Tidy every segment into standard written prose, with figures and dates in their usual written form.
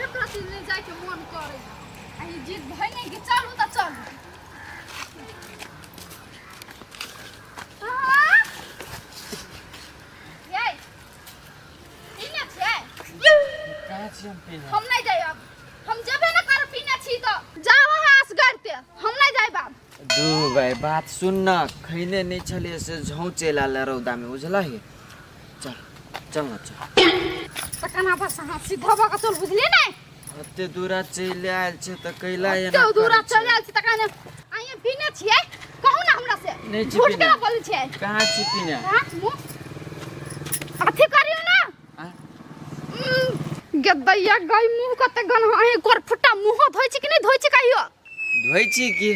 एक रत्ती नहि जाइके मन करै आ ई जिद भइ नहि कि चलू तऽ चलू। हाँ? यै, पीने छियै? कहाँ छी हम पीने? हम नहि जायब, हम जेबे ने करब। पीने छी तऽ जाउ अहाँ असगरते, हम नहि जायब आब। दू भाई बात सुन न, खैने नहीं छलिए से झौं चलि आयल रौदा में, बुझलही? चल चल न चल। तऽ केना बस अहाँ सीधा भऽ कऽ चल, बुझलियै ने? ओते दूरा चलि आयल छै तऽ कैला एना ओते दूरा करै छै? चलि आयल छी तखन आइए पीने छियै? कहू ने हमरा से। नहि छी झूठ पीने। केना बोलै छियै? कहाँ छी पीने? हाँ, मुँह अथी करियौ ने। आँय? गदैया गई, मुँह कते गन अहीं गोर फुट्टा, मुँहो धोइ छी कि नहि धोइ छी कहियो? धोइ छी की,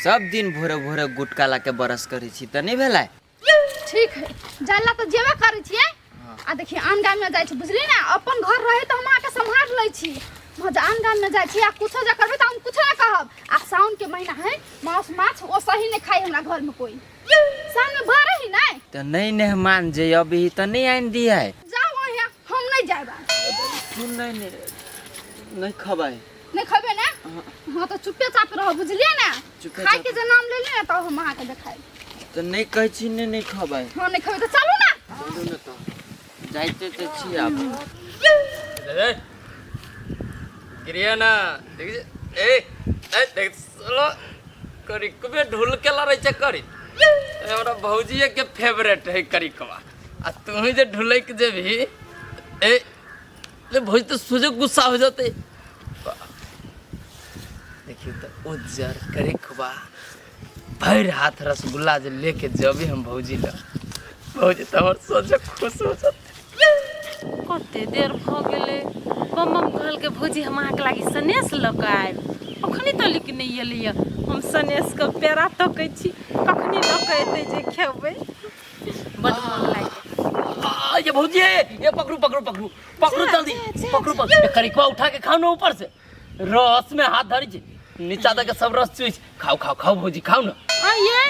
सब दिन भोरे भोरे गुटका ला के बरस करै छी तऽ नहि भेलै? ठीक है, जाला तऽ जेबे करै छियै। आ देखिए, आन गाममे जाइ छी, बुझली ने? अपन घर रहे तऽ हम अहाँके सम्हार लै छी, मगर आन गाममे जाइ छी आ कुछो जे करबै तऽ हम कुछो नहि कहब। आ साउनके महीना है, मांस माछ ओ सही नहि खाइ हमरा घरमे कोइ। साउनमे भरे ही नहि। तऽ नहि मेहमान जे अबही तऽ नहि आनि दिहे। जाउ अहाँ, हम नहि जायब आब। सुन, नहि नहि नहि खबै। नहि खबै ने? हाँ, तऽ चुपे चाप रह, बुझलियै ने? चुपे। खायके जे नाम लेली ने तऽ हम अहाँके देखायब। तऽ नहि कहै छी ने नहि खबै? हाँ, नहि खबै तऽ चलू ने। चलू ने तऽ, जाइते तऽ छी आब। ए गिरिया ना देख, ए ए देख साला करिकबे ढुलके लड़ै छै करी। हमरा भौजिए के फेवरेट है करिकवा, आ तू जे ढुलक जेबही ए ले भौजी तऽ सोझे गुस्सा हो जतै। देखियौ तऽ उज्जर करिकवा भरि हाथ रसगुल्ला जे लेके जबी हम भौजी लग, भौजी तऽ हमर सोझे खुश हो जतै। कते देर भऽ गेलै, बम बम कहलकै भौजी हम अहाँके लागि सनेस लऽ कऽ आयब, अखनी तलिक नहि एलैए। हम सनेसके पेड़ा तकै छी, कखनी लऽ कऽ एतै जे खेबै, बड मोन लागि आ, ये भौजी ये पकड़ू पकड़ू पकड़ू पकड़ू, जल्दी पकड़ू पकड़ू। करिकवा उठा के खाओ ना, ऊपर से रस में हाथ धरी छी, नीचा दऽ के सब रस चुइस खाओ खाओ खाओ भौजी, खाओ ना। आ ये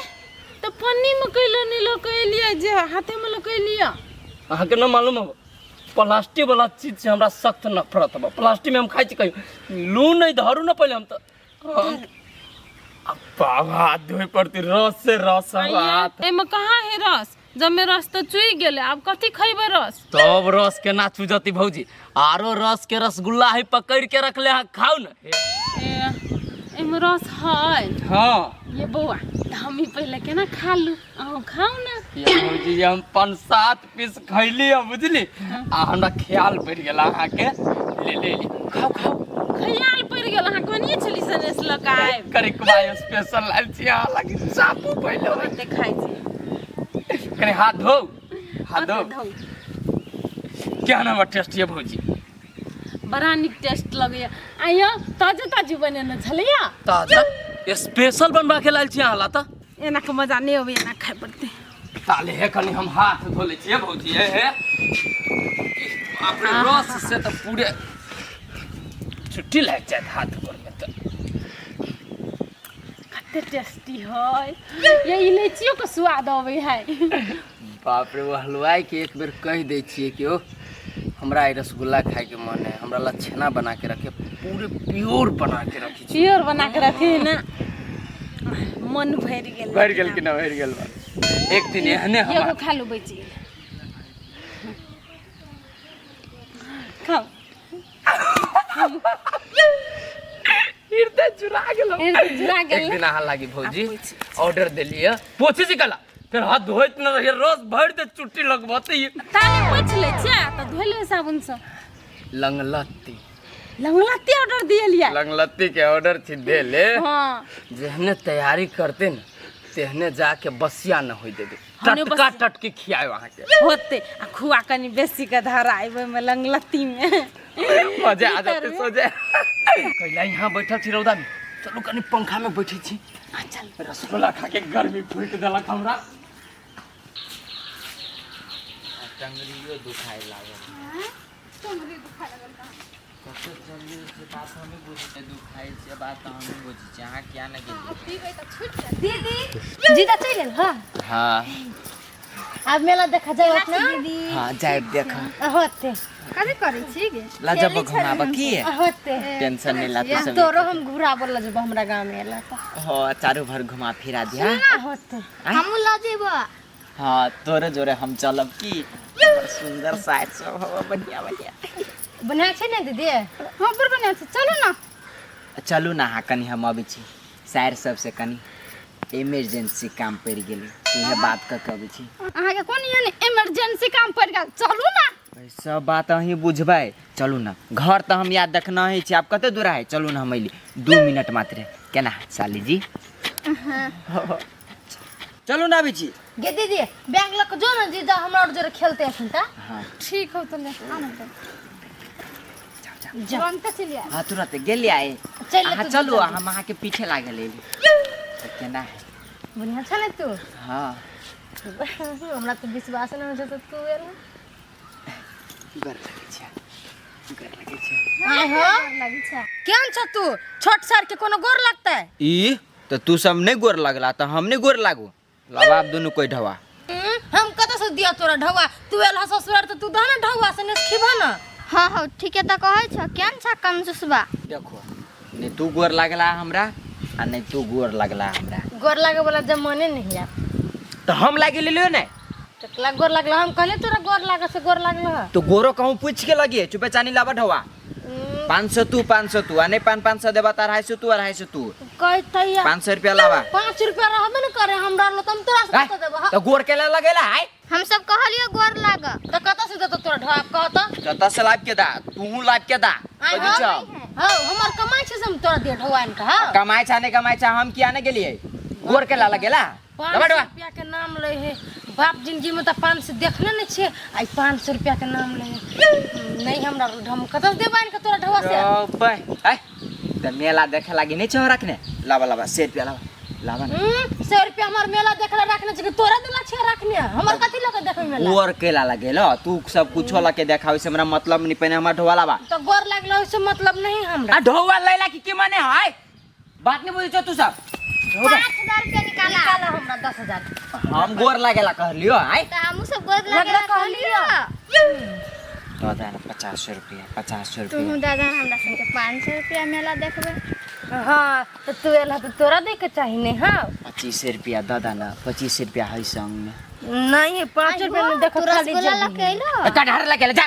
तऽ पन्नीमे कैले नहि लऽ कऽ एलियै जे हाथेमे लऽ कऽ एलियै? अहाँके न मालूम हो, प्लास्टिक वाला चीज से हमरा सख्त नफरत बा। प्लास्टिक में हम खाइ छी कहियो लू नहीं धरू ना पहले हम तो हम अब बाबा हाथ धोए पड़ती रस से, रस हम हाथ। एहिमे कहाँ है रस? जबमे रस तऽ चुइ गेलै, आब कथी खैबै रस? तब रस केना चुजती भौजी? आरो रस के रसगुल्ला है, पकड़ के रखले हाँ, खाओ ना। एहिमे रस है? हाँ। ये बौआ, तऽ हम ई पहिले केना खा लू, अहूँ खाउ ने। ये भौजी, ये हम 5-7 पीस खैली है बुझली, आ हमरा ख्याल पड़ि गेल अहाँके, ले ले ले, खाओ खाओ। खयाल पड़ि गेल? अहाँ कहनिये छली सनेस लऽ कऽ आयब। करिकबा स्पेशल लायल छी अहाँ लागी, चापू पहिले। कते खाइ छी? कनि हाथ धो, हाथ धो। धो। क्या नाम टेस्ट ये भौजी? बड़ा नीक टेस्ट लगैया। आइयो ताजे ताजे बनेने छलैया। ताजा स्पेशल बनवा के लायल छी अहाँ ला तऽ। एना के मजा नहि अबैया, एना खाइ पड़तै। ताले हे कनि हम हाथ धो लै छियै भौजी। हे हे, बाप रे, रस से तऽ पूरे छुट्टी लागि जायत हाथ गोर में तऽ। कते टेस्टी है ये, इलायचियो के स्वाद अबै है। बाप रे, ओ हलवाई के एक बेर कहि दै छियै कि ओ हमरा ई रसगुल्ला खायके मन है, हमरा ला छेना बना के रखे, पूरे प्योर बना के रखे छी। प्योर बना के रखे ने, मन भरि गेल। भरि गेल कि ना? भरि गेल बा। एक दिन एहने हम एगो खा लू, बचि गेल, खाउ। हृदय चुरा गेल। हृदय जुड़ा गेल। एक दिन अहाँ लागी भौजी ऑर्डर देलियै, पोछे छी कला फेर हाथ धोइत न रहियै, रस भरि दे चुट्टी लगबते। ताले पोछि लै छियै तऽ धोइ लेबै साबुनसँ। लंगलत्ती। लंगलत्ती ऑर्डर दिएलियै? लंगलत्ती के ऑर्डर छी देले। हाँ। जेहने तैयारी करते न तेहने जाके बसिया न होई देबे। हने टटका टटकी खियायो अहाँके। होते आ खुआ कनि बेसी के धरा अयबै ओहिमे लंगलत्ती मे। मजा आ की जाते। करबै? सोझे कैला यहाँ बैठल छी रौदा में, चलू कनि पंखा में बैठे छी। आ चल। रसगुल्ला खा के गर्मी फूकि देलक हमरा। टंगरियो दुखाय लागल। टंगरी दुखाय लागल कहाँ? कते जल्दी छै बात हमे बुझै छियै, दुखाइ छै बात तऽ हमे बुझै छियै, अहाँ किया नहि गेलियै? पीबै तऽ छुटि जायत। दीदी, जीजा चलि गेल? हँ। हाँ। आब मेला देखा जाए अपना हाँ जाए देख होते कथी करै छी गे लजब घुमाब की होते टेंशन नहीं ला तू सब तोरो हम घुराबो लजब हमरा गांव में एला त हो चारू भर घुमा फिरा दिया होते हमहूँ लऽ जेबो। हाँ तोरे जोरे हम चलब की। बड़ सुंदर साइड सब हवा बढ़िया बढ़िया बढ़िया छै ने दीदी? हाँ बड़ बढ़िया छै, चलू ना। चलू ना, हाँ कनी हम अबै छी साइड सबसे, कनी इमरजेंसी काम पड़ि गेलै, इहे बात कऽ के अबै छी। अहाँके कोन एहन इमरजेंसी काम पड़ि गेल? चलू ना। सब बात अहीं बुझबै, चलू ना। घर तऽ हम याद देखना ही छी, आब कते दूर है, चलू ना हम अयली 2 मिनट मात्र। केना साली जी? चलू ना अबै छी। गे दीदी बैग लऽ के जो ना जीजा, हमरा और जोरे खेलते अखन त। हाँ ठीक हो तो ले आना तो। तुरंत चलि आयब। हाँ तुरंत गेली आए। चलि अहाँ तू चलू, जल्दी। हम अहाँके पीछे लागल एली। तऽ केना है? बढ़िया छ ने तू? हाँ हमरा तऽ विश्वास नहि होइ छै तऽ तू एल। गोर लगै छै, गोर लगै छै। आय हो लगै छै। केहन छ तू? छोट सर के कोनो गोर लगतै? ई तऽ तू सब नहि गोर लगला तऽ हम नहि गोर लागू। लबाब दुनू कोई ढवा। हम कतऽ से दिया तोरा ढवा? तू एल ससुरार तऽ तू दह ना ढवा से ने खिबह ना। हाँ हाँ ठीके तऽ कहै छ, केहन छ कंजूसबा? देखो नहीं तू गोर लगला हमरा आ नहीं तू गोर लगला हमरा। गोर लागे वाला जमाने नहीं है। तो हम लागे लेलियो ने। टकला गोर लागला, हम कहले तोरा गोर लागे से गोर लागल ह। तो गोरो कहूँ पूछ के लगिए, चुपे चानी लाबा ढवा। 500 तू 500 तू आ नहीं 500 देबा त 250 तू 250 तू। कहतै 500 रुपया लाबा। 5 रुपया रहबे न करे हमरा लो, त हम तोरा से कत देबो? तो गोर केला लगेला है? हम सब कहलियो गोर लाग। त कत से देतो तोरा ढवा कह त? कत से लाब के दा, तूहू लाब के दा। आय कथी छौ? हां हमर कमाई छै से हम तोरा दे ढवा इनका। हां कमाई छा नहीं कमाई छा, हम किया नहीं गेलिए? गोर केला लगेला? 500 रुपया के नाम ले है बाप, जिंदगी में तो 500 देखने नहीं छे, आई 500 रुपया के नाम ले है। नहीं हमरा हम कत से देबा इनका तोरा ढवा से? ए त मेला देखे लागी नहीं छौ रखने? लाबा लाबा 100 रुपया लाबा लाबा ना। 100 रुपया हमर मेला देखला रखने छै कि तोरा देला छे रखने? हमर कथि लके देखबै मेला? गोर केला लगेलो तू सब कुछो लके देखाबै से हमरा मतलब नहीं, पहिने हमरा ढोवा लाबा। तो गोर लागलो से मतलब नहीं हमरा। आ ढोवा लैला की की माने है? बात नहीं बुझै छौ तू सब। 5000 रुपया निकाला। निकाला हमरा 10000। हम गोर लागेला कहलियो आय। त हमहूँ सब गोर लागेला कहलियो। तो दादा 50 रुपया, 50 रुपया। तू दादा हमरा संगे 500 रुपया मेला देखबै। हाँ तो तू एल तो तोरा दे के चाही नहीं। हाँ 25 रुपया दादा ना, 25 रुपया है संग में। नहीं 5 रुपया में देखो खाली रसगुल्ला लके एलो। कटहर लके जा।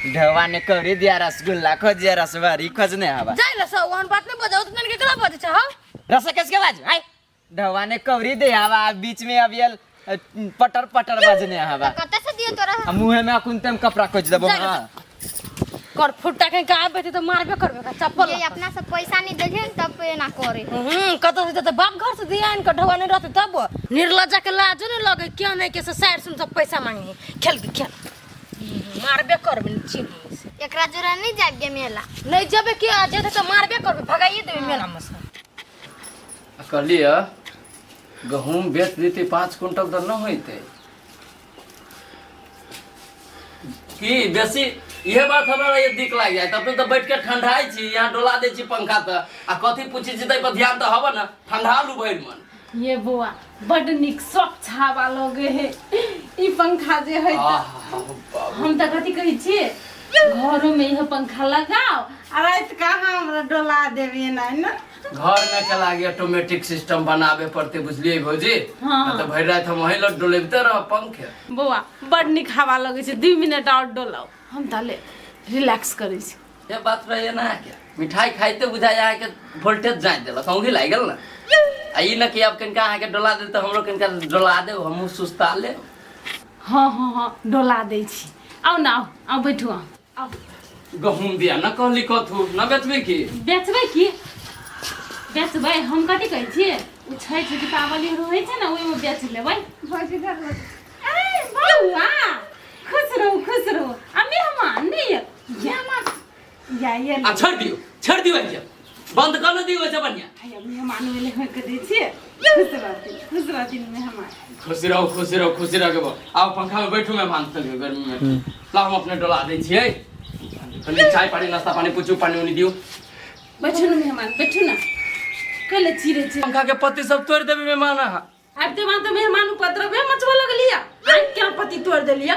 ढवा ने करी दिया रसगुल्ला खोज दिया रसबारी खोजने हवा। जाय ल सो ओहन बात नहीं बजाओ, तो के केला बजे छ? हां रस किसके बाज आय ढवा ने कवरी दे हवा, बीच में अब ये पटर पटर बजने हवा। कत से दियो तोरा? आ मुंह में अखुन तेम कपड़ा खोज देबो। हां कर फुटा के का बेटी तो मारबे करबे का चप्पल। ये अपना सब पैसा नहीं देलियन तब एना करे। कत से त बाप घर से दिया इनका ढवा नहीं रहते तब निर्लज्जा के लाजो नहीं लगे क्यों नहीं के से साइड सुन सब पैसा मांगे। खेल के खेल मारबे करबे चिन्ह। एकरा जोरा नहीं जाब गे मेला। नहीं जबे के आ जेते त मारबे करबे, भगाइए देबे मेला में से। कहलिए गहूम बेच देते 5 क्विंटल तो न होते की बेसी। इहे बात हमरा ये दिक लाग जाए तब तो बैठ के ठंडाई छी, यहाँ डोला दे छी पंखा त आ कथी पूछी छी तै पर ध्यान त हब ना, ठंडा लू भरि मन। ये बौआ बड नीक स्वच्छ हवा लगे है ई पंखा जे है त। हम त कथी कहै छियै, घरो में यह पंखा लगाओ आ रात कहाँ हमरा डोला देबे ना ना। घर में के लागे ऑटोमेटिक सिस्टम बनावे पड़ते बुझलिए भौजी। हाँ। त भरि रात हम वही लग डोलेबते रह पंखे। बौआ बड नीक हवा लगे छै, 2 मिनट और डोलाओ, हम ताले रिलैक्स करै छी। ये बात रहे ना के मिठाई खाइते बुझाय अहाँ के वोल्टेज जाय देलक, औंघी लागि गेल ना। आ ई न कि आब कनिका अहाँ के डोला दे त हमरो कनिका डोला देब, हमहूँ सुस्ता लेब। हाँ हाँ हाँ डोला दै छी, आउ ना आउ आउ बैठू आउ आउ। गहूम दिया न कहली कथू न बेचबै की? बेचबै की बेचबै, हम कथी कहै छियै, ओ छठि दीपावली रहै छै ने ओहिमे बेच लेबै। भौजी घर अरे बौआ खुश रहू खुश रहू, आ मेहमान नहि या या या आ छोड़ दियौ, छोड़ दियौ एके बंद कर न दियौ ओइसे बढ़िया। आया मेहमान एलै होय के दै छियै, खुश रहथिन खुश रहथिन मेहमान। खुशी रहो खुशी रहो खुशी रहो। आओ पंखा में बैठू मेहमान तलियो गर्मी में। ला हम अपने डोला दै छियै, पहिले चाय पानी नाश्ता पानी पूछू, पानी उनी दियौ। बैठू ना मेहमान बैठू ना, कैले चिरे छी पंखा के पत्ती सब तोड़ देबे मेहमान अहाँ। आब ते वहाँ तो मेहमान उपद्रवे मचबऽ लगलिया आँखि के पति तोड़ देलिया।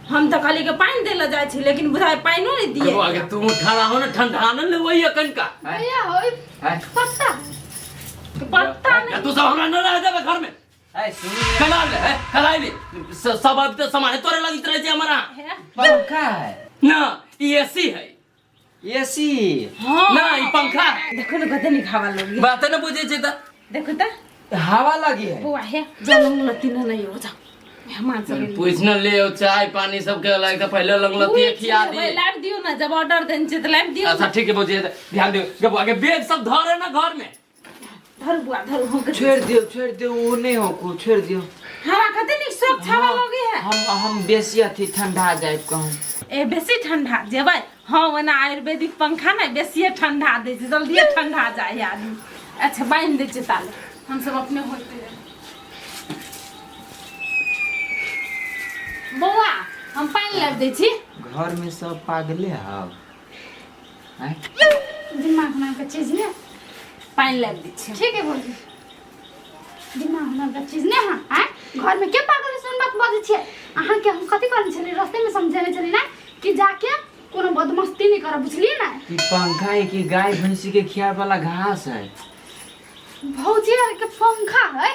हम तऽ कहलियै कि पानि दै लए जाइ छी लेकिन बुझाइ पानिओ नहि दिए। आगे तू ठंडा हो ना ठंडा न लेवई कनका। भैया होय पत्ता पत्ता नहीं तू सब हमरा न रह देबे घर में। ए सुन कला ले कला ले सब अब तो सामान तोरे लगित रहे छै हमरा। पंखा है ना ई एसी है। एसी हाँ ना ई पंखा। देखो न कते नीक हवा लगी। बात न बुझे छै त देखो त हवा लगी है। बौआ हे जलंग लती न नहीं हो जाओ मेहमान सब पूछ न ले चाय पानी सब के लाग त पहले लंगलती खिया दी। लाइव दियो ना जब ऑर्डर देन छै त लाइव दियो। अच्छा ठीक है बुझे ध्यान दियो के बौआ के बैग सब धरे ना घर में। धर बुआ धर हो के छोड़ दियो वो नहीं हो को छोड़ दियो। हवा कते नीक सब छावा लगे है। हम बेसी अथी ठंडा जाए कहूं। ए बेसी ठंडा जेबै। हाँ ओना आयुर्वेदिक पंखा ने बेसी ठंडा दै छै जल्दी ठंडा जाए आदमी। अच्छा बांध दै छै ताले हम सब अपने होते हैं। बौआ हम पानि लाबि दै छी। घर में सब पागले हव हैं दिमाग नाम के चीज ने पानि लाबि दै छी। ठीक है भौजी दिमाग नाम के चीज ने। हां आय घर में के पागल सुन बात बाजै छियै अहाँ के हम कथि करने छली रास्ते में समझेने छली ना कि जाके कोनो बदमस्ती नहीं करब बुझलिए ना। कि पंखा है कि गाय भैंसी के खियाए वाला घास है। भौजी के पंखा है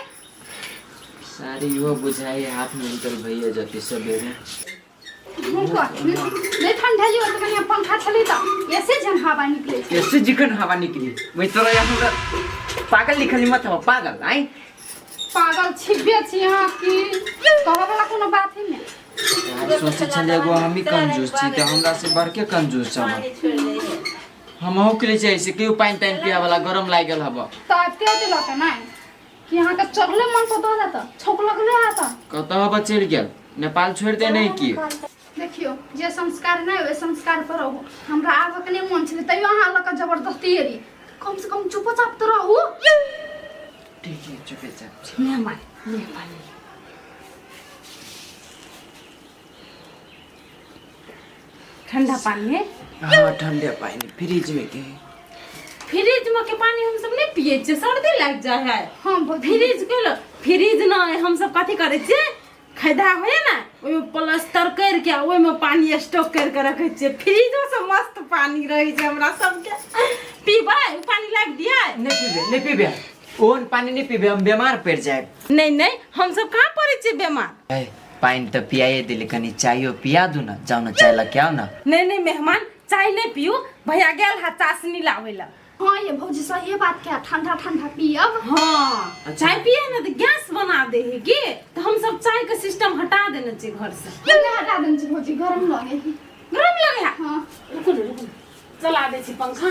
सारी यो बुझाई हाथ में उतर भैया जति सबेरे नहीं ठंडा जी तो कनी पंखा छली त ऐसे जन हवा निकले छै। ऐसे जिखन हवा निकली वही तोरा यहाँ हमरा पागल लिखली मत हो पागल आई पागल छिबे छी हां की कहबे वाला कोनो बात ही नहीं। सोचे छले एगो हम ही कंजूस छी त हमरा से बड़के कंजूस छ हम हो के लिए से केउ पानि तानि पिया वाला गरम लागि गेल हब त आते आते लक नै कि यहाँ के चढ़ले मन पर दऽ जाता छौक लगले आता कतऽ हब चलि गेल नेपाल छोड़ दे नहीं की। देखियो जे संस्कार नहीं ओहि संस्कार पर रहू। हमरा आबऽ के नहीं मन छलै तैयो अहाँ लऽ कऽ जबरदस्ती एली कम से कम चुपचाप तऽ रहू। ठीक है चुपेचाप मेहमान मेहमान ठंडा पानी है। हाँ ठंडा पानी फ्रिज में के फ्रिज में के पानी हम सब नहीं पिए छे सर्दी लग जाए है। हाँ फ्रिज के लो फ्रिज ना हम सब कथी करे छे खैदा होए ना ओइ में प्लास्टर कर के ओइ में पानी स्टॉक कर के रखे छे। फ्रिजो से मस्त पानी रहे छे हमरा सब के पीबै पानी लाग दिया। नहीं पीबे नहीं पीबे ओन पानी नहीं पीबे हम बीमार पड़ जाए। नहीं नहीं हम सब कहां पड़े छे बीमार। पानी तो पियाए दिले कनी चायो पिया दू ना जाओ ना चाय लके आओ ना। नहीं नहीं मेहमान चाय नहीं पियो भैया गेल हा चाशनी लावे ला। हाँ ये भौजी सही बात क्या ठंडा ठंडा पियब। हाँ चाय पिए ना तो गैस बना दे है के तो हम सब चाय का सिस्टम हटा देना चाहिए घर से। हटा देना चाहिए भौजी गरम लगे गरम लगे। हाँ रुको रुको चला दे छी पंखा।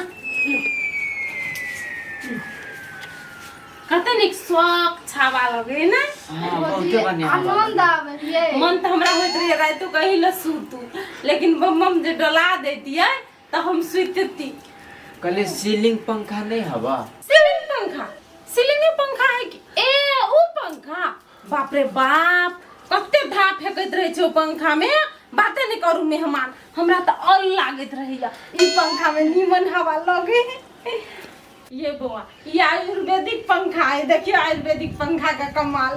कते नीक स्वच्छ हवा लगे ना। हाँ बहुते बढ़िया आनंद आवे ये मन तो हमरा होइत रहे रातो कही ल सूतू लेकिन बम जे डला देतियै त हम सुतती। कले सीलिंग पंखा नहीं हवा। सीलिंग पंखा सीलिंग पंखा है कि ए उ पंखा बाप रे बाप कते धाप फेकैत रहे छै पंखा में। बाते नहीं करू मेहमान हमरा त अल लागैत रहैया ई पंखा में नीमन हवा लगे। ये बौआ ये आयुर्वेदिक पंखा है देखियो आयुर्वेदिक पंखा का कमाल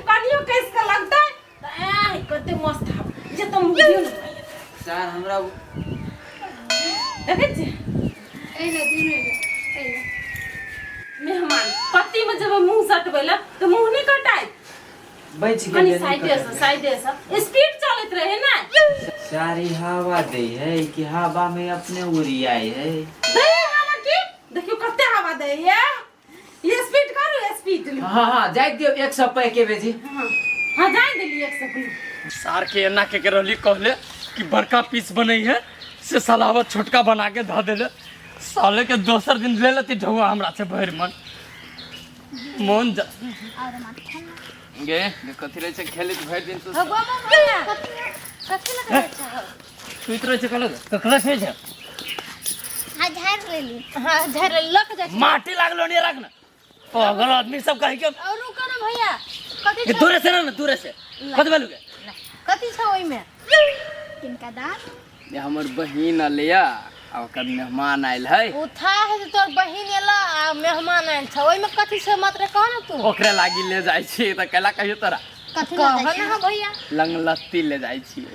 कनियो कैस के लगता है ए कते मस्त हवा जे तुम दियो ना सर हमरा देखै छी एने दिनो एने मेहमान पत्ती में जब मुंह सटबैला तो मुंह नहीं कटाई बच कनी गेल। साइडे से स्पीड चलत रहे ना। सारी हवा दे है कि हवा में अपने उड़ियाई है दे हवा की देखियो कते हवा दे है ये स्पीड करू स्पीड। हां हां जाय दियो 100 के बेजी। हां हां जाय देली 100 सार के एना के रहली कहले कि बड़का पीस बनई है से सलावत छोटका बना के ध देले साले के दोसर दिन ले लेती ढौआ हमरा से भरि मन मन जा गे कथी रहे छै खेलैत भरि दिन तू कथी लगे छै सुति रहे छै कहले ककरा छै छै हां झाड़ लेली। हां झाड़ लक जाय माटी लागलो नहीं रख ना पागल आदमी सब कहि के। और रुको ना भैया कथी दूरे से ना दूरे से कथी बोलू के कथी छै ओइ में किनका दान ये हमर बहिन अलिया। आ ओकर मेहमान आयल है। ओ था है जे तोर बहिन एला आ मेहमान आयल छ, ओइमे कथी छै मात्र कह न तू। ओकरे लागी ले जाइ छियै तऽ कैला कहियो तोरा। कथी कह लऽ जाइ न भैया। लंगलत्ती ले जाइ छियै।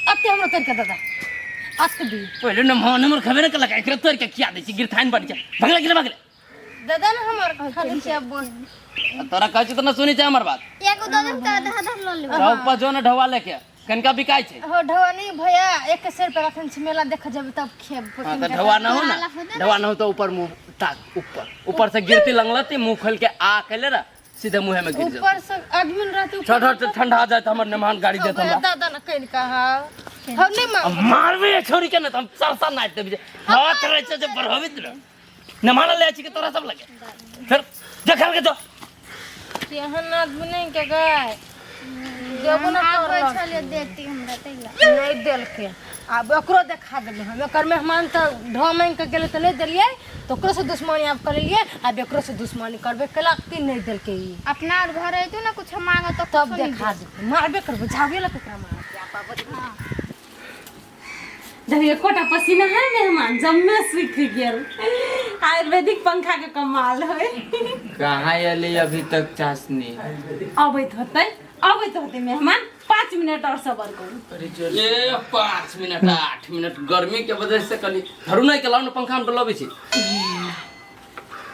अते हमरा तोड़ के दादा अत दी। पहिले न मोहन हमर खबे न कलक, एकरे तोड़ के खिया दै छी, गिरथाइन बन के भगले गिर भगले। दादा न हमर खाली छै बोल। आ तोरा कहै छी तऽ न सुनै छै हमर बात। एगो दऽ देब तऽ आधा आधा लऽ लेबै। चौक पर जो न ढौआ लेके कनिका बिकाइ छै। हो ढौआ नहीं भैया, 1 सौ रुपया रखन छै, मेला देख जेबै तब खेब। हाँ तऽ ढौआ न हो ना, ढौआ न हो तऽ ऊपर मुँह ताक, ऊपर ऊपर से गिरती लंगलती मुँह खोल के आ कैले ना सीधे मुँहे में गिर जाओ। ऊपर से आदमी न रहते ठंडा ठंडा जाए हमर मेहमान गाड़ी देत हमरा। दादा न कहि कहा हम नहीं मांग। मारबे छोरी के न त हम सरसा नाच देबे, हाथ रहे छै जे बढ़ावित न मेहमान ले छी के तोरा सब लगे फिर देखल के जो केहन आदमी नहीं के गाय देबो न आबै करलक। छलियै देती हमरा तैला नहीं देलके, आब ओकरो देखा देबै हम। एकर मेहमान तऽ ढो मांगि के गेलै तऽ नहि देलियै, तऽ ओकरो से दुश्मनी आब कऽ लेलियै, आब एकरो से दुश्मनी करबै केला कि नहि देलकै ई। अपना आर घर अयतू ने कुछ मांगो तऽ तब कुछो नहीं देखा देबै, मारबे करबै, झाबे लग एकरा मारबै। जब एकोटा पसीना है मेहमान जम्मे सूख गेल। आयुर्वेदिक पंखा के कमाल है। कहाँ एली अभी तक चाशनी? अबैत होतै, अबैत होतै मेहमान, 5 मिनट और सबर करू। ए 5 मिनट 8 मिनट गर्मी के वजह से कनी धरू नहीं के लाउ ने पंखा हम डोलाबै छी।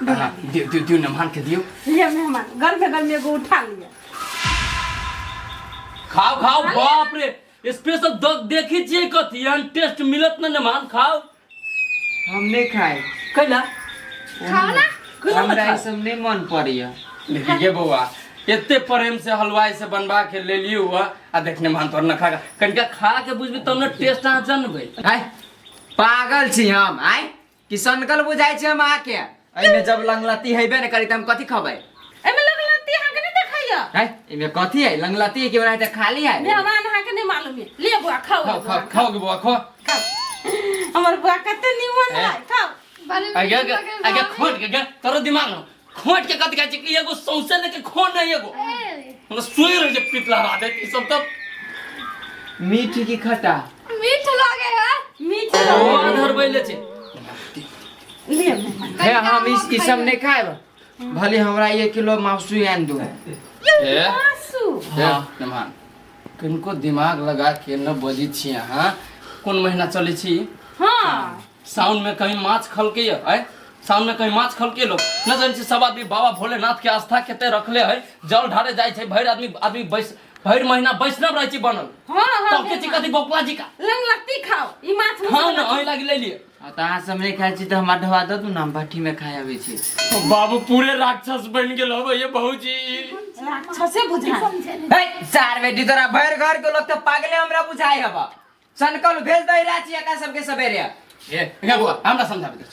हाँ, दियौ दियौ दियौ मेहमान के दियौ। लिअ मेहमान, गर्मे गर्मे एगो उठा लिअ। खाओ खाओ, बाप रे स्पेशल देखी छियै कथी एहन टेस्ट मिलत न मेहमान, खाओ। हम नहीं खाए। कैला? खाओ ना। कैला हमरा खाए? ई सब नहीं मन पड़ैया। देखिए बौआ, एते प्रेम से हलवाई से बनवा के ले लियो हुआ आ देखने मान तोर न खा कनिका खा के बुझबी तब न टेस्ट अहाँ जानबै। आय पागल छी हम, आय कि सनकल बुझाइ छी हम अहाँके? एहिमे जब लंगलती हेबे ने करी त हम कथी खबै? एहिमे लंगलती अहाँके नहि देखैया? आय एहिमे कथी है? लंगलती है कि ओनाहिते खाली है? मेहमान अहाँके नहि मालूम है। लिअ बौआ खाओ। खाओ खाओ खाओ गे बौआ खाओ। खाओ। हमर बौआ कते निमन है, खाओ। आगे आगे आगे खोट के गे तोरो दिमाग न खोट के कथी खाइ छी कि एगो सौंसे लेके खो नहीं एगो हमरा सुई रहे छै पीत लहरा देत ई सब तब। मीठ की खट्टा? मीठ लगे है। मीठ ओ धरबै ले छै। लिअ मेहमान। हे हम ई सब नहीं खाएब, भले हमरा 1 किलो मासु आन दू। ए मासु? हाँ मेहमान किनको दिमाग लगा के न बजै छी अहाँ। कोन महीना चलै छी? हाँ साउन में कहीं माछ खलके है? साउन में कहीं माछ खलके लोग न जान छी। सब आदमी बाबा भोलेनाथ के आस्था केते रखले है, जल ढारे जाइ छै भरि आदमी, आदमी बैस भरि महीना वैष्णव रहै छी बनल। हाँ हाँ तब के छी कथी बकुआ जी का लंगलत्ती खाओ ई माछ खाओ न अहीं लागी ले लिए। आ तऽ अहाँ सब नहीं खाइ छी तऽ हमरा ढवा दऽ दू न, हम भट्ठी में खाइ अबै छी। बाबू पूरे राक्षस बन गेल हबे ये भौजी। राक्षसे बुझा। हे चार बेटी तोरा भरि घर के लोग तऽ पागले हमरा बुझाइ हब। सनकल भेज दही रांची एकरा सबके सवेरे। ए हे बौआ हमरा समझाबे दे।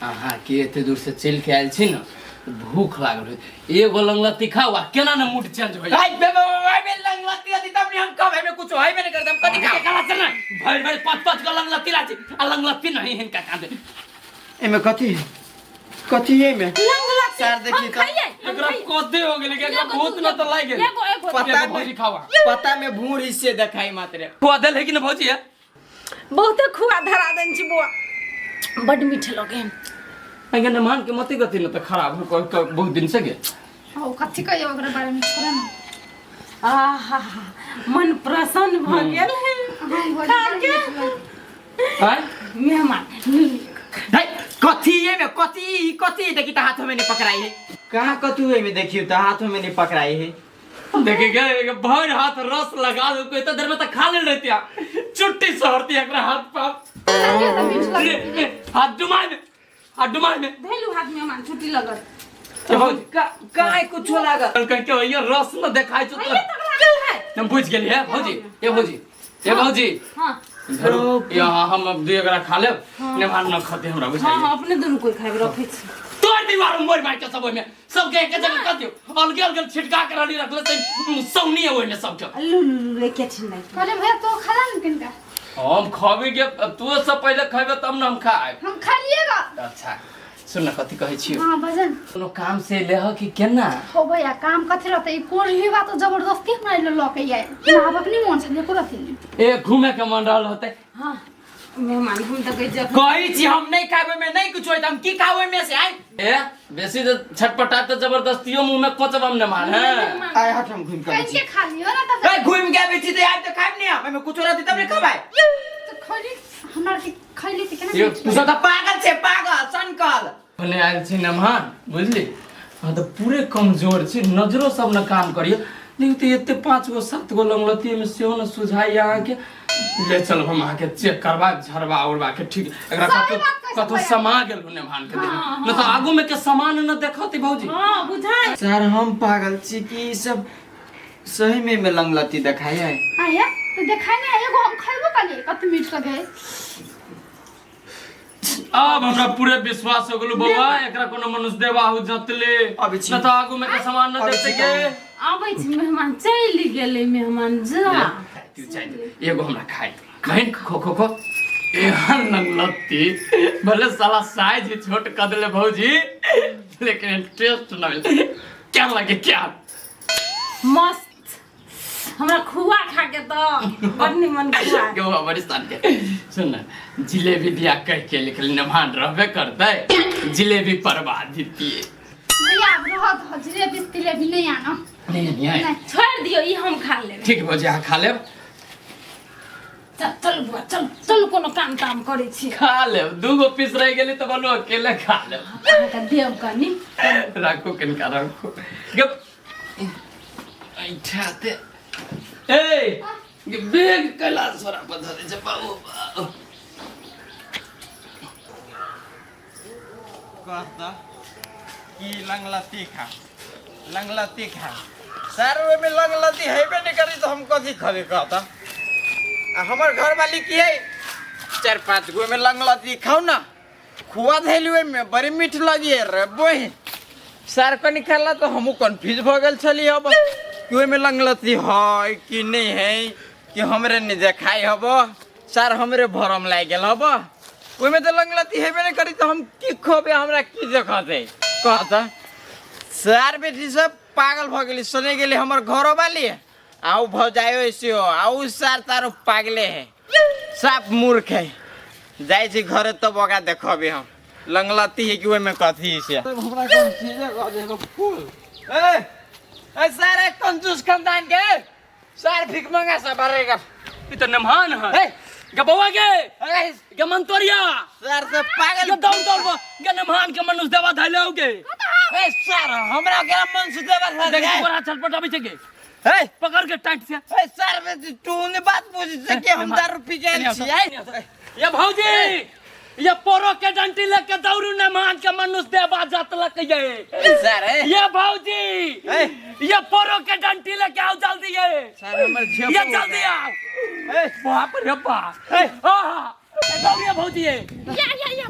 अहाँ के एते दूर से चलि के आयल छी न, भूख लागल होय, एगो लंगलत्ती खाउ आ केना ने मूड चेंज होय। हाय बे बे बे बे लंगलत्ती अति तब हम कब हमें कुछ होय में नहीं करत, हम कथी खाउ? कला से ना भरि भरि 5 5 गो लंगलत्ती लाची आ लंगलत्ती नहीं हिनका कांदे। एमे कथी है? कथी है एमे? लंगलत्ती सर देखी हम तऽ। खाइए, हम एकरा खाइए। कथी हो गेलै एकरा भूत न त लागि गेल। एगो एगो पता एगो में भौजी खावा। पता में भूर हिस्से देखाई मात्र। खुआ देल है कि न भौजी है? बहुते खुआ धरा देन छी बौआ, बड मीठ लगे। अगे न मान के मते गति न त खराब हो बहुत दिन से गे। ओ कथी कहियो ओकरा बारे में छोड़ा ना। आहा मन प्रसन्न भ गेल है खा के। आय मेहमान है कथी है में कथी कथी देखी त हाथों में नहीं पकड़ाई है। कहाँ कथी है में देखियो त हाथों में नहीं पकड़ाई है। देखे के भर हाथ रस लगा दो कोई त देर में त खा ले रहतिया चुट्टी सहरती एकरा हाथ पाप हाथ डुमाय में, हाथ डुमाय में धेलु हाथ मेहमान छुट्टी लगत। ए भौजी काहे कुछो लागल? कह के ये रस न देखाय छौ त तक लागल है। हम बुझ गेली है भौजी। ए भौजी, ए भौजी। हां यहाँ हम अब दुई एकरा खा लेब, नेमान न खते हमरा बुझाइ। हां हां अपने दुनू कोई खाइब रखै छी। तोर दीवार मोर मार के सब ओइमे सबके एक जगह कर दियो, अलगे अलगे छिटका के रहली रखले से सौनी है ओइमे सबके। लू लू लू एके छिन नहीं। कहले भैया तो खा ला न किनका। हम खबी के तू सब पहले खैबे तब न हम खाएब। हम खा लिएगा। अच्छा सुन न कथी कहै छियौ। हां बजन। कोनो काम से लेह कि केना? हो भैया काम कथी रहतै, ई कोरही बात जबरदस्ती हमरा ल के आइ। आबक नहीं मन छलै एको रति नहीं। ए घूमे के मन रहल होतै। हां मेहमान हम तऽ कहै छी कहै छी हम नहि खायब ओहिमे नहि किछु होइत हम की खाब ओहिमे से आइ ए बेसी जे छटपटा तऽ जबरदस्तियो मुंह में कोचब हम नमान है आइ हट हम घुमि के आबै कनि छी के खा लियो ना तऽ ए घुमि के आबै छी तऽ आइ तऽ खायब नहि हम ओहिमे कुछो रहतै तब ने खेबै तऽ खैली हमरा के खैली तऽ केना यौ, तू सब तऽ पागल छै पागल सनकल भने आयल छी नमहान बुझली हाँ तऽ पूरे कमजोर छी नजरो सब न काम करियो देखियौ तऽ एते 5 गो 7 गो लंगलती में सेहो न सुझाइ अहाँके ले चलब हम अहाँके चेक करबा झड़बा उड़बा के ठीक एकरा सही कतौ बात कहै छी कतौ भैया। समा गेल हो नमहान के देह न तऽ आगू में के सामान न देखत भौजी हँ बुझाइ सर हम पागल छी कि ई सब सही में में लंगलती देखाइ है आया तऽ देखाइ नहि एगो हम खैबो कलियै कते मीठ लगे अब हमरा पूरे विश्वास हो गेलो बौआ एकरा कोनो मनुष्य देवा हो जतले अबै छी। न तऽ आगू में के सामान न अबै दे छी सके आबै छी मेहमान चलि गेलै मेहमान जा तू चाय दे एगो हमरा खाइ बहन खो खो खो एहन लंगलत्ती भले साला साइज ही छोट कर दिले भौजी लेकिन टेस्ट न मिले क्या लगे क्या मस्त हमरा खुआ खा के तऽ बड़ निमन खुआ के वो बड़ी शान के सुन ना जिलेबी दिया कह के लिखल नमान रहबे करते जिलेबी परवा दितिए भैया आब रह दहो जिलेबी तिलेबी नहि आनो नहीं नहीं आए। नहि छोड़ि दियौ ई हम खा लेबै ठीक भौजी अहाँ खा लेब चल चल बुआ चल चल कोनो काम ताम करै छी खा लेब दूगो पीस रह गेली तऽ बोलू अकेले खा लेब अहाँके देब कनि राखू किनका राखू गप ऐठाते ए गे बेग कैलाश बरा पर धरे छै बाबू बाबू कहता कि लंगलती खा लंगलती खा सर ओहिमे लंगलती हेबे नहि करी तऽ हम कथी खबे कहता आ हमर घरवाली की है 4-5 गो ओहिमे लंगलती खाउ ना खुआ धैली ओहिमे बड़ी मीठ लगी रे बहिन सर कनि खेला तऽ हमहूँ कन्फ्यूज भऽ गेल छली अब कि ओहिमे लंगलती है कि नहि है कि हमरे नहि देखाइ हब सर हमरे भरम लागि गेल हब ओहिमे तऽ लंगलती हेबे नहि करी तऽ हम की खबे हमरा की देखतै कहता सर बेटी सब पागल भऽ गेली सुनै गेली हमर घरो वाली आउ भौजाइयो सेहो आउ सार तारो पागले है साफ मूर्ख है जाइ छी घरे तब ओकरा देखबे हम लंगलती है कि ओहिमे कथी छै हमरा कन्फ्यूज कऽ देलक फूल ए ए सर ए कंजूस खानदान के सर भीख मंगा सब अरेगा ई तऽ नमहान है ए गे बौआ गे ए गे मंतोरिया सर से पागल गे दौड़ दौड़ गे नमहान के मनुष्य देवा धैले हो गे ए सर हमरा के मन से देवा था देख बड़ा छटपट आबै छै गे ए पकड़ के टाइट से ए सर तू ने बात पूछ से कि हम दारू पी के आयल छी ये भौजी ये पोरो के डंटी लेके दौड़ू नमहान के मनुष्य देवा जतलक ये सर ए ये भौजी ए ये पोरो के डंटी लेके आओ जल्दी ये सर हमर झेप ये जल्दी आओ ए बाप रे बाप ए आहा दौड़िए भौजी ये या या या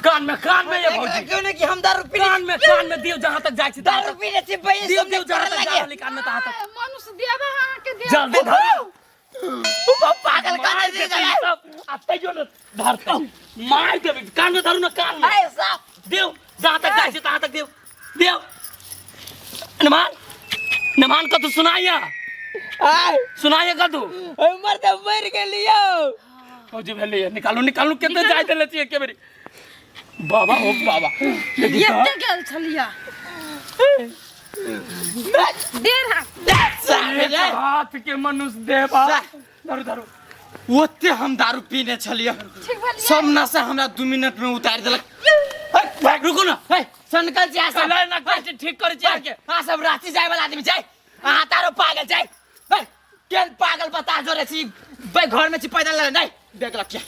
कान में ये भौजी क्यों नहीं कि हम दारू पी कान में दियो जहां तक जाय छी तहाँ दारू तक पी ले छी भाई दियो सब दियो जहां तक जा लगे रहली कान में तहाँ तक मनुष्य देबे अहाँके देब जल्दी धरो पागल कर मार दे देबै सब आ तैयो न धरतै मार देबै कान में धरू न कान में ए साहब दियो जहां तक जाय छी तहाँ तक दियो दियो नमान नमान कतू सुनाइया आय सुनाइया कतू हमर तऽ मरि गेलियो फौजी भेलैया निकालू निकालू केते जाय देले छियै एके बेरी बाबा ओ बाबा देखी तऽ एते गेल छलिया डेढ़ हाथ एक हाथ के मनुष्य देवा धरू धरू ओते हम दारू पीने छलियै ठीक भेलियै सब नशा हमरा 2 मिनट में उतारि देलक रुकू ना हे सनकल छी अहाँ सब चलै ना कहै ठीक करै छी अहाँके अहाँ सब रांची जाय वाला आदमी छै अहाँ तारो पागल छै हे केहन पागल बता जोरे छी बे घर में छी पैदल लड़े नहीं देख लग क्या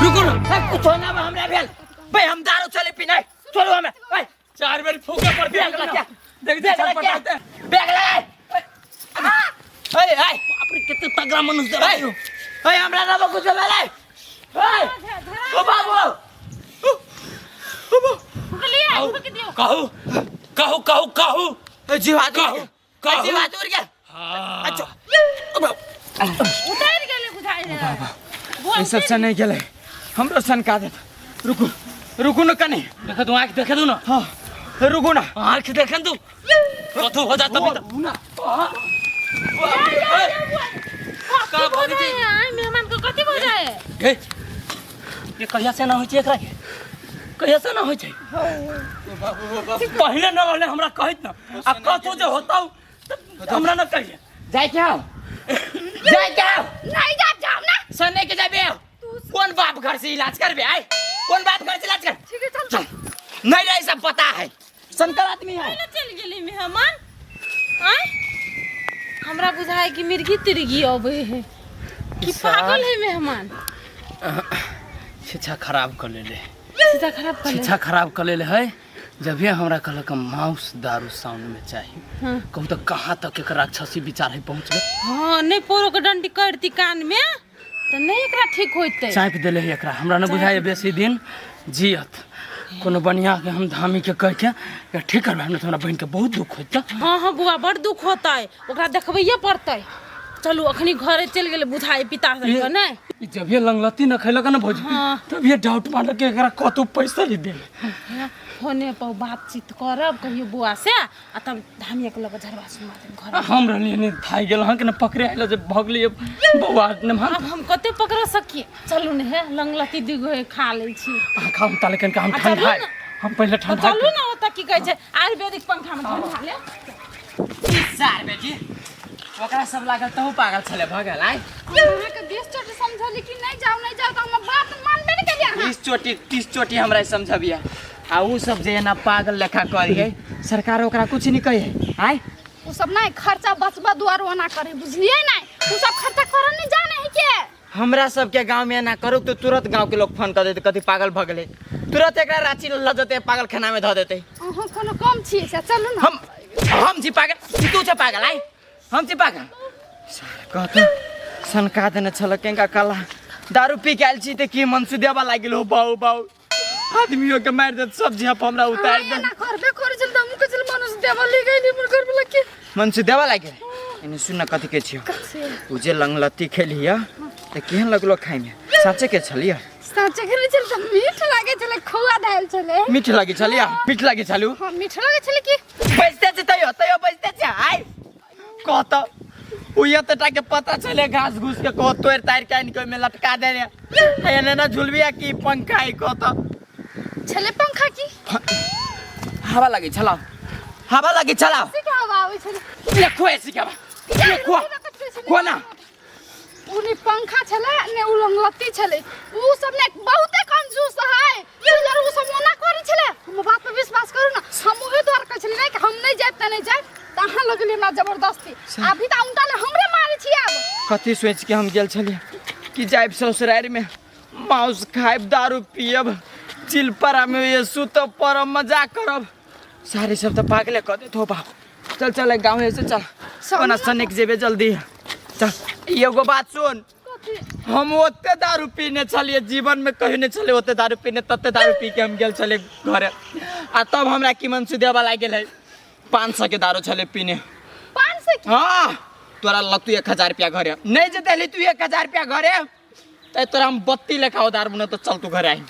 रुकू ना हे कुछो ना हमरा भेल बे हम दारू चले पीने छोड़ू हमें हे चार बेर फूके पर बैग लग क्या देख बैग लग क्या बैग लग हे हे बाप रे कते तगड़ा मनुष्य देवा हे हे हमरा ना कुछ भेलै हे ओ बाबू फुकलियै फुक दियौ कहू कहू कहू कहू जीवा कहू कहू जीवा उड़ गेल अच्छा उतरि गेलै बुझाइ ई सब से नहीं गेलै हमरो सनका देत रुकू रुकू न कनी देख तू आँख देखे तू ना हाँ रुकू ना आँख देखे तू कथू हो जाता भी ना का भौजी आइ मेहमान के कथी भऽ जाए गे ये कहिया से ना होइ छै एकरा के कहिया से ना होइ छै पहिले न रहले हमरा कहैत न आ कथू जे होतौ तऽ हमरा न कहिए जाय के आओ जाय के आओ नहीं जाब जाओ ना सन्ने के जाबे आओ कोन बाप घर से इलाज करबे आय कोन बाप घर से इलाज कर ठीक है चल चल नहीं रही सब पता है शंकर आदमी है चलि गेली मेहमान आँय हमरा बुझाय कि मिर्गी तिर्गी अबै है कि पागल है मेहमान शिक्षा खराब कर लेले सीधा खराब कर ले शिक्षा खराब कर लेले है जब हमरा कहलक माउस दारू साउंड में चाही हाँ। कहू तो कहाँ तक एक राक्षसी विचार है पहुँच गए हाँ नहीं पोरो के डंडी करती कान में तो नहीं एकरा ठीक होते चाँपि देले है एकरा हमरा न बुझाइए बेसी दिन जियत कोनो बढ़िया के हम धामी के कह के एकरा ठीक करबा नहि तऽ हमरा बहिन के बहुत दुख होइत हाँ हाँ बुआ बड़ दुख होतै ओकरा देखबैये पड़तै चलू अखनी घरे चलि गेलै बुझाइ पिता सबके नहि ई जभिये लंगलती न खैलक न भौजी हाँ। तभिये डाउट मारलक कि एकरा कतौ पैसा नहीं देले फोने पर बातचीत करब कहियो बुआ से आ तब धामिया के लऽ कऽ झरवा सुनवा देब घर आ हम रहलियै ने थाकि गेल अहाँके ने पकड़े आयल जे भगलियै बौआ ने हम आब हम कते पकड़ सकिए चलू ने हे लंगलती दूगो हे खा लै छी अहाँ खाउ ताले कनिका हम आ चलू ठंडा ने। हम पहिले तऽ ठंडा चलू ने ओतऽ की कहै छै आयुर्वेदिक पंखामे ठंडा ले सार बेटी ओकरा सब लागल तहु पागल छले भऽ गेल आय अहाँके 20 चोटी समझली कि नहीं जाओ नहीं जाओ तो हमर बात मानबे नहीं केलियै अहाँ 20 चोटी 30 चोटी हमरा समझबिया आ उ सब जे एना पागल लेखा करिए सरकार ओकरा कुछ नहीं कहे आय उ सब नहीं खर्चा बचबा दुआर ओना करे बुझलियै नहीं उ सब खर्चा करऽ नहीं जाने है के हमरा सबके गांव में एना करू तो तुरंत गांव के लोग फोन कर देते कथी पागल भऽ गेलै तुरंत एकरा रांची लऽ जेतै पागल खाना में धऽ देतै अहाँ कोनो कम छियै से चलू ना हम छी पागल तू छै पागल आय हम छी पागल कहत सनका देने छल केंका कला दारू पी के आयल छी तऽ की मन सुदेवा लागि गेल हो बाउ बाउ आदमियों के मारि देत सब झाप हमरा उतारि अहाँ दे एना करबे करै छल तऽ हमहूँ कहै छल मनुष्य देवल ले गेली हमर घर वाला के मन सुदेवा लागि गेल एने सुन न कथी के छियो उ जे लंगलत्ती खेलिय तऽ केहन लगलो खाइमे साँचे के छलिय साँचे खेले छल तऽ मीठ लागै छलै खोआ दायल छलै मीठ लागे छलिय मीठ लागे छलू हाँ मीठ लागै छलै कि बजते छै तैयो तैयो बजते छै आइ कहत ओ एते टा के पता चले घास घूस के कह तोड़ तार के आनि के ओहिमे लटका देने आ एने ना झुलबिया की पंखा है कहत छलै पंखा की हवा लगे छला हवा लगे छला से के हवा आबै छलै ले खुआ ऐसी के हवा ले खुआ खुआ ना उ ने पंखा छलै ने उ लंगलत्ती छलै उ सब ने बहुते कंजूस है से उ सब ओना करै छलै हमर बात पर विश्वास करू ना हम उहे द्वार कहै छलियै नहि कि हम नहि जायब तऽ नहि जायब तऽ अहाँ लगलियै हमरा जबरदस्ती अभी तऽ उनटा ले हमरे मारै छी आब कथी सोचि के हम गेल छलियै कि जायब ससुरारि में मांस खायब दारू पियब चिलपरा में ये सुतब परब मजा करब सारे सब तऽ पागले कऽ देत हो बाप चल चल गाँव से चल ओना सनिक जेबे जल्दी चल एगो बात सुन हम ओते दारू पीने छलियै जीवन में कहियो नहि छलियै ओते दारू पीने तते दारू पी के हम गेल छलियै घरे आ तब हमरा की मन सुदेवा लागि गेल है 500 के दारू छलै पीने 500 के हाँ तोरा लगतू 1000 रुपया घरे नहीं जे देली तू 1000 रुपया घरे ते तोरा हम बत्ती लेखा उधार बनो तो चल तू घरे आई